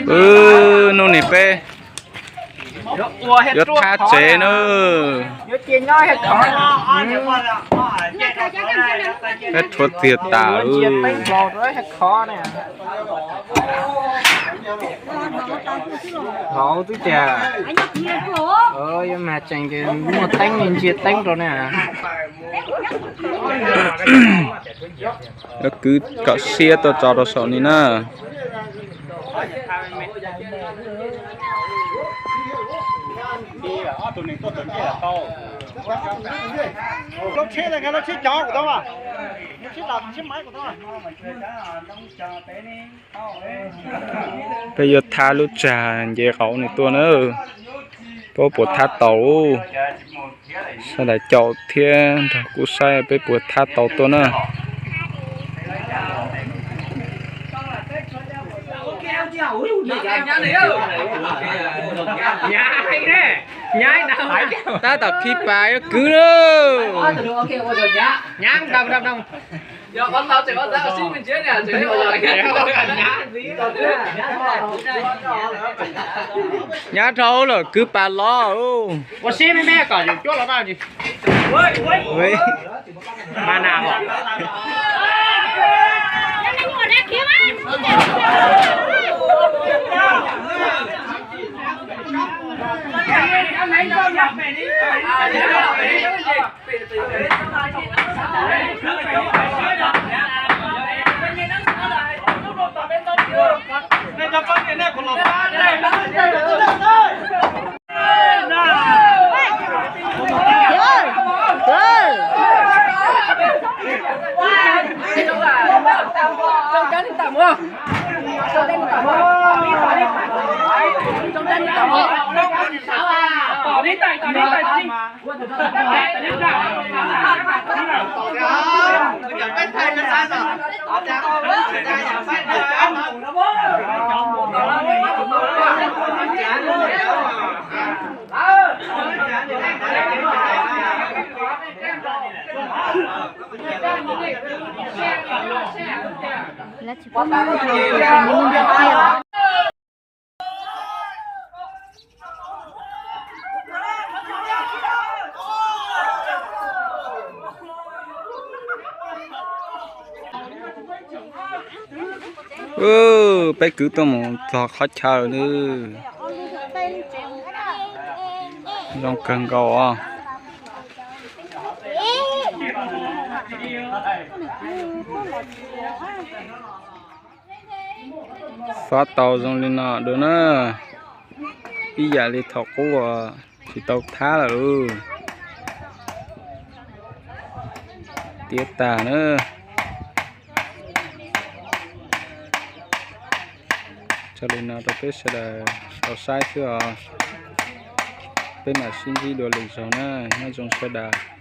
Hnub no peb yuav thab tsev na. Peb rhuav tiag tas. Hauv twb tias, yuav mag tsees ces muaj teeb li ntsia teeb rau ne. Yuav kwv kom siab tuaj tso rau saum ni na. Peb yuav thab lub tsag nce qauv nws tuaj na. Peb puas thab tau? Sawv daws caum thiab nrog kuv saib peb puas thab tau tuaj na. Tab tom khi pas yuav kwv na. Nyab dhau lawm kwv pas los. Peb kwv tuaj mus txog qhov chaw lawm. Zoo kawg nkaus os. Xov tau zoo li no dua na, ib yam li thaum qub uas tsis tau thab lawm. Tiav tag na. Tso li no rau peb sawv daws tau saib xwb os. Peb mam sib ntsib dua lwm zaug na, nyob zoo sawv daws.